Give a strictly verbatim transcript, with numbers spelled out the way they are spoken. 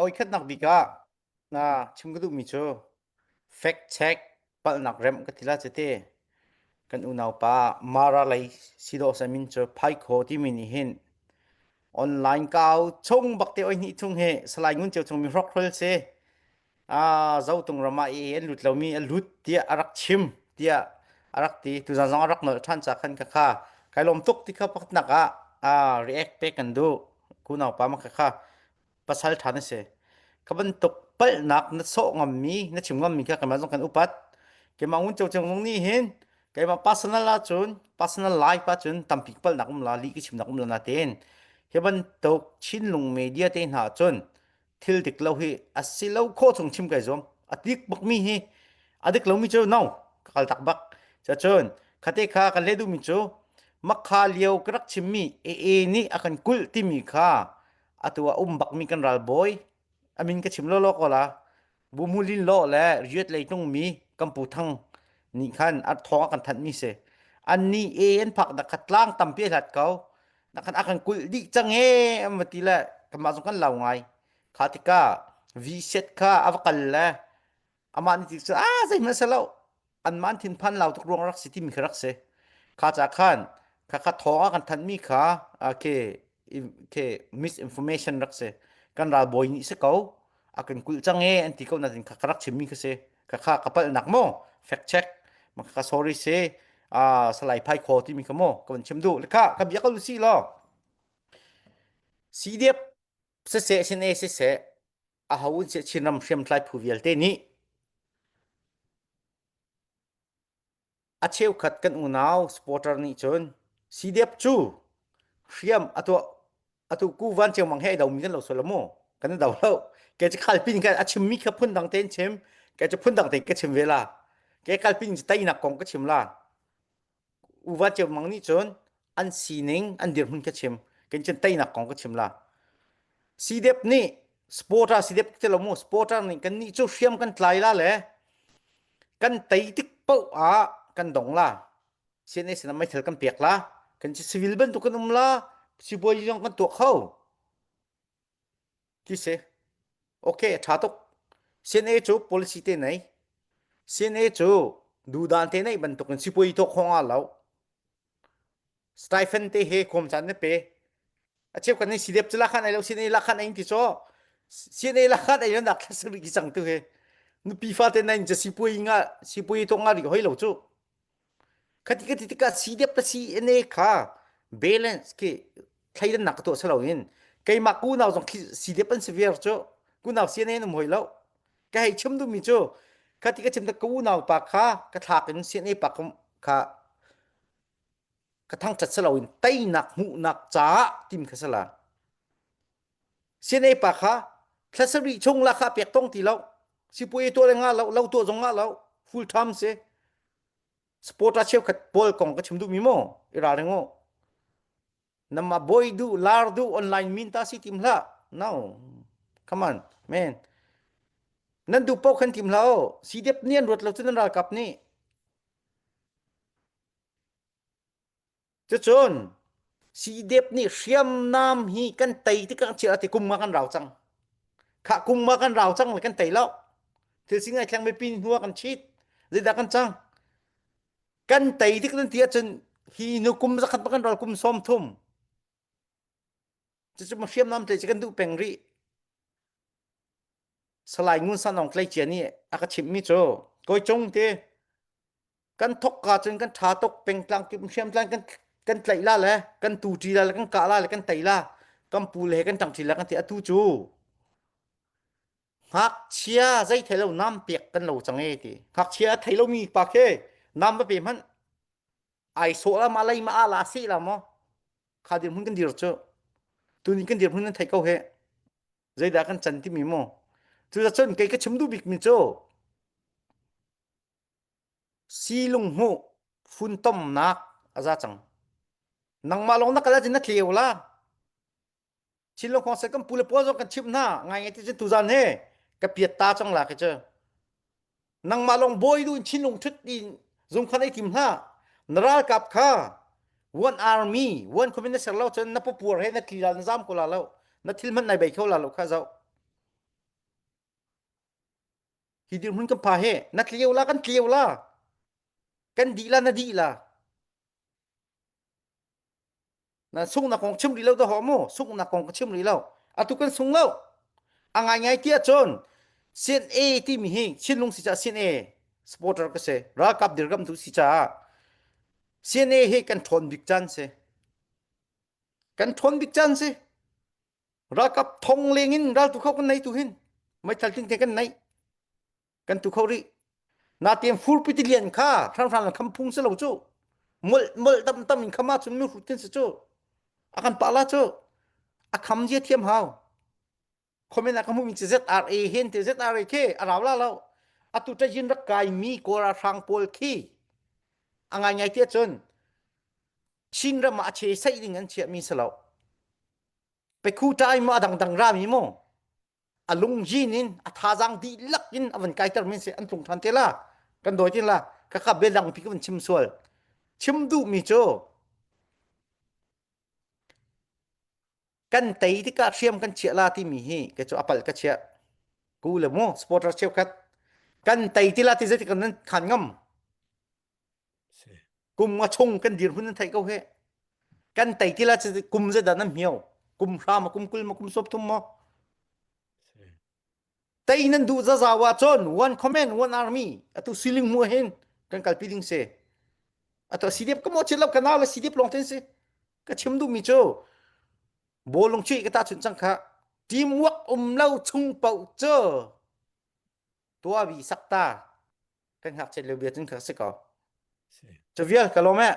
Oi khatnak bik ah, na, chim ka duhmi cu fact check, palhnak remh ka ti lai cete. Kan unaupa Mara lei sidaw sa min cu Phaikhaw timi nih hin online kau chung bakte oi hnih chung he Salai Ngun Ceu chung mi hrawkhrol si. Aa, Zotung ram ah i an lut lomi a lut tiah a rak chim tiah a rak ti. Tuzan zong a rak nolh ṭhan ca khan ka kha kai lawm tuk ti kha pakhatnak ah, aa, react pek kan duh. Ku naupa ma ka kha pasal ṭha na si. Kha bantuk palhnak na sawh ngammi, na chim ngammi kha keimah zong kan upat. Keimah Ngun Ceu Ceng zong nih hin keimah personal ah cun, personal life ah cun tampi palhnak um la, lih ka chimnak um la natein hi bantuk Chinlung media te hna cun thil dik lo hi a si lo khawh chung chim kai zuam. A dik bakmi hi a dik lomi cu no ka kaltak bak. Cacun khate kha kan leh duhmi cu makha lio ka rak chimmi A A nih a kan kulh timi kha atu a um bakmi kan ralbawi a min ka chim lawlaw ko la, Buhmu Lin Law le Riat Leitung mi kan Pu Thang nih khan a thawng a kan thanhmi si. Annih A A an phak nak kha tlang tampi a hlat ko. Nak khan a kan kulh dih cang e, an va ti le kanmah zong kan lau ngai. Kha tikah V Z kha a va kal le amah nih ti cu, aa, zeihmanh a si lo. Anmah an thinphan lau tuk ruang rak si timi kha rak si. Kha ca khan kha kha thawng a kan thanhmi kha, aa, ke, im-, ke misinformation rak si. Kan ralbawi nih si ko, a kan kulh cang e an ti ko nain kha ka rak chimmi kha si. Kha kha ka palhnak maw, fact check, ma kha sorry si, aa, Salai Phaikhaw timi kha maw ka van chim duh. Le kha ka bia ko si law. C D F siseh, C N A siseh, aho in si Chinram hriamtlai phu vialte nih a cheukhat kan unau supporter nih cun C D F cu hriam a tuah, atu ku Van Ceu Mang he a i domi kan lo sual maw? Kan i do lo. Kei cu kalpi ning kha a chimmi kha phundang tein chim, kei cu phundang tein ka chim ve la. Kei kalpi ning cu teinak kong ka chim la. U Van Ceu Mang nih cun an sining, an dirhmun ka chim. Kan cun teinak kong ka chim la. C D F nih, supporter C D F ka ti lo mu, supporter nih kannih cu hriam kan tlai la le kan tei tik paoh ah kan dong la. C N A sinah meithal kan pek la. Kan cu civil bantuk kan um la, sipuai zong kan tuah kho. Ti si. Okay, a ṭha tuk. C N A cu policy te nei. C N A cu duhdan te nei bantukin sipuai tawk kho ngah lo. Stipend te he khuam caan na pe. A cheu kan nei C D F cu lakhan ai lo, C N A lakhan ai ti cu. C N A lakhan ai lo nak thlasari ki cang tu he. Nupi fate nan ca sipuai ngah, sipuai tawk ngah rih hoi lo cu. Khati khati tikah C D F le C N A kha balance khi thleidannak ka tuah si loin keimah ka unau zong khi C D F an si viar cu, ka unau C N A an um hoi lo. Ka hei chim duhmi cu khati ka chim tak ka unau pa kha ka thlak in C N A pa kha, kha ka thangṭhat si loin teinak hmuhnak caah tim kha si la. C N A pa kha thlasarih chung la kha pek tong ti lo. Sipuai tuah le ngah lo, lo tuah zong ngah lo. Full time si. Supporter cheukhat pawl kong ka chim duhmi maw? I ralring aw. Namah bawi duh, lar duh, online min ta si tim hlah. No. Come on, man. Nan duh paoh khan tim hlah aw. C D F nih an ruat lo cu nan ralkap nih. Cucun C D F nih hriamnam hi kan tei tikah chiah ti kum nga kan rau cang. Kha kum nga kan rau cang le kan tei lo. Thil si ngai thleng mipi hnu ah kan chit. Zeidah kan cang? Kan tei tik nan ti ahcun hi hnu kum zakhat kan rau kum sawm thum. Cucu ma hriamnam tei cu kan duh peng rih. Salai Ngun San Aung Tlei Cia nih a ka chimhmi cu koi cung ti. Kan thawk ka cun kan ṭha tuk pengtlang kip hriamtlang kan, kan tlaih la le kan tu ṭi la le kan kah la le kan tei la kan pu le he kan ṭang ṭi la kan ti atu cu ngakchia zei thei lo nam piak kan lo cang e ti. Ngakchia thei lomi pa khi nam va pe hmanh. Ai sawh la mah lei mah a la si la maw? Kha dirhmun kan dir cu. Tuni kan dirhmun nan theih ko he. Zeidah kan can timi maw? Cucaah cun kei ka chim duh bikmi cu si lunghmuh funtomnak a za cang. Nangmah lawng na kal ahcun na tliau la. Chinlung khawng se kan pu le pawl zong kan chimh hna ngai ngai ti cun tuzan he ka piat ta cang la ka cu. Nangmah lawng bawi duh in Chinlung ṭhut in zung khan ei tim hlah. Na ralkap kha one army, one commander ser lo cun na pupuar he na tli la na zam ko la lo. Na thil hmanh nai bei kho la lo kha zoh. Hi dirhmun kan pha he, na tleu la, kan tleu la. Kan dih la, na dih la. Na sungna kong chim rih lo da haw maw, sungna kong ka chim rih lo. Atu kan sung lo. A ngaingai ti ahcun, C N A timi hi, Chinlung si caah C N A supporter ka si. Ralkap dirkamtu si caah C N A hi kan ṭhawn bik caan si. Kan ṭhawn bik caan si. Ralkap thong leng in raltu kho kan nei tu hin. Meithal tinte kan nei. Kan tu kho rih. Natein furpi ti lian kha hranghran kham phung si lo cu. Molh, molh tamtam in kham ahcun mi hrut tin si cu. A kan pah la cu. A kham zia thiam hau. Comment ah ka hmuhmi cu Z R A hen ti, Z R A khi a rau la lo. Atu ṭayin rak kaimi Kawl ralhrang pawl khi a ngaingai ti ahcun Chin ram ah a che saih ding an chiahmi si lo. Pekhu ṭai maw, a dangdang rami maw? A lungzin in, a thazaang dihlak in a van kaiter men si an tlung ṭhan te la, kan dawi tin la, ka kap le dangpi ka van chim sual. Chim duhmi cu kan tei tikah hriam kan chiah la timi hi, kei cu a palh ka chiah. Ku le mu, supporter cheukhat. Kan tei ti la ti zeitik kan nan khan ngam. Kum nga chung kan dirhmun nan theih ko he. Kan tei ti la cu kum zeidah nan hmio? Kum hra maw, kum kul maw, kum sawmthum maw? Tei nan duh zaza ah cun one command, one army. Atu siling hmuh hin kan kalpi ding si. Atu C D F ka mawh chin lo, ka nau le C D F lawng ten si. Ka chim duhmi cu bawlung chuih ka tahchunh cang kha. Teamwork um lo chung paoh cu tuavi sak ta. Kan ngakchiat lio bia cun kha si ko. Cu vial ka lawm eh.